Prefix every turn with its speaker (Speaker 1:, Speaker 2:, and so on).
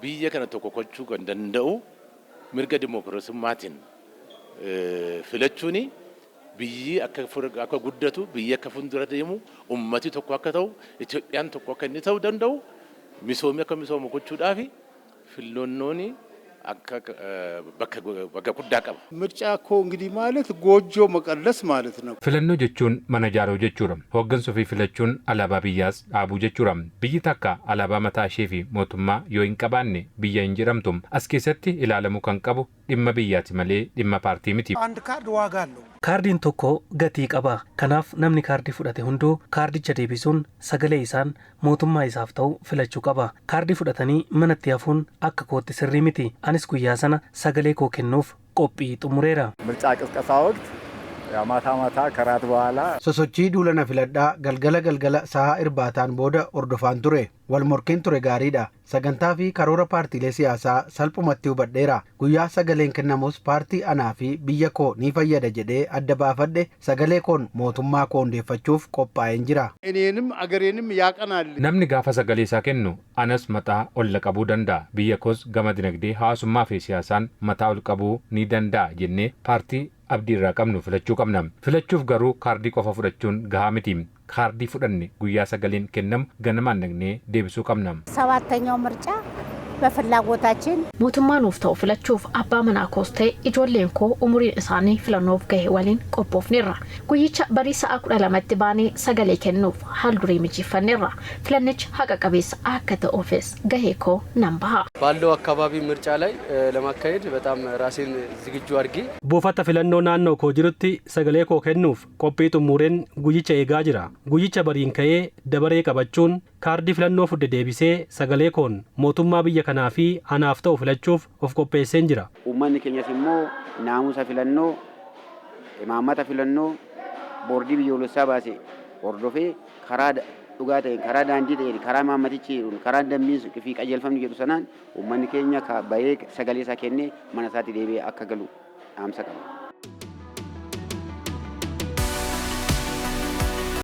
Speaker 1: Biyya kana tokko gochuu kan danda'u mirga dimookiraasummaatiin filachuuni biyyi akka guddatu, biyyi akka fuuldura deemu, ummati tokko akka ta'u, Itoophiyaan tokko akka inni ta'uu danda'u, misoomni akka misoomu gochuudhaaf filannoon akka bakka guddaa qaba.
Speaker 2: ምርጫ እኮ እንግዲህ ማለት ጎጆ መቀለስ ማለት ነው።
Speaker 3: Filannoo jechuun mana ijaaruu jechuudha. Hooggansa ofii filachuun alaabaa biyyaas dhaabuu jechuudha. Biyyi takka alaabaa mataa ishee fi mootummaa yoo hin qabaanne biyya hin jedhamtu. As keessatti ilaalamuu kan qabu dhimma biyyaati malee dhimma paartii miti.
Speaker 4: አንድ ካርድ ዋጋ አለው።
Speaker 5: Kaardiin tokko gatii qaba. Kanaaf namni kaardii fudhate hunduu kaardicha deebisuun sagalee isaan mootummaa isaaf ta'u filachuu qaba. Kaardii fudhatanii manatti hafuun akka kootti sirrii miti. Anis guyyaa sana sagalee koo kennuuf qophii xumureera.
Speaker 6: ምርጫ ቅስቀሳ ወቅት ያው ማታ ማታ ከራት በኋላ
Speaker 7: Sosochii duula na filadhaa galgala galgala sa'a irbaataan booda hordofaan ture. Wal morkiin ture gaariidha. Sagantaa fi karoora paartiilee siyaasaa salphumatti hubadheera. Guyyaa sagaleen kennamus paartii anaa fi biyya koo ni fayyada jedhee adda baafadhe sagalee koon mootummaa koo hundeeffachuuf qophaa'een jira.
Speaker 2: እኔንም አገሬንም ያቀናል።
Speaker 3: Namni gaafa sagalee isaa kennu anas mataa ol qabuu danda'a. Biyya koos gama dinagdee, hawaasummaa fi siyaasaan mataa ol qabuu ni danda'a jennee paartii abdii irraa qabnu filachuu qabna. Filachuuf garuu kaardii qofa fudhachuun gahaa miti. Kaardii fudhanne guyyaa sagaleen kennamu ganamaan dhaqnee deebisuu qabna.
Speaker 8: ሰባተኛው ምርጫ በፍላጎታችን
Speaker 9: Mootummaa nuuf ta'u filachuuf abbaa manaa koos ta'e ijoolleen koo umuriin isaanii filannoof gahe waliin qophoofneerra. Guyyicha barii sa'a 12tti baanee sagalee kennuuf haal durii mijeeffanneerra. Filannichi haqa qabeessa akka ta'uufis gahee koo nan baha.
Speaker 10: ባለው አካባቢ ምርጫ ላይ ለማካሄድ በጣም ራሴን ዝግጁ አድርጌ
Speaker 11: Buufata filannoo naannoo koo jirutti sagalee koo kennuuf qophii xumureen guyyicha eegaa jira. Guyyicha bariin ka'ee dabaree qabachuun kaardii filannoo fudhe deebisee sagalee koon mootummaa biyya kanaa fi anaaf ta'u filachuuf of qopheesseen jira.
Speaker 12: Uummanni keenyas immoo naamusa filannoo, imaammata filannoo boordii biyyoolessaa baase hordofee karaa dhugaa ta'een, karaa daandii ta'een, karaa imaammatichi jedhuun, karaa dambiin fi qajeelfamni jedhu sanaan uummanni keenya bahee sagalee isaa kennee mana isaatti deebi'ee akka galu dhaamsa qaba.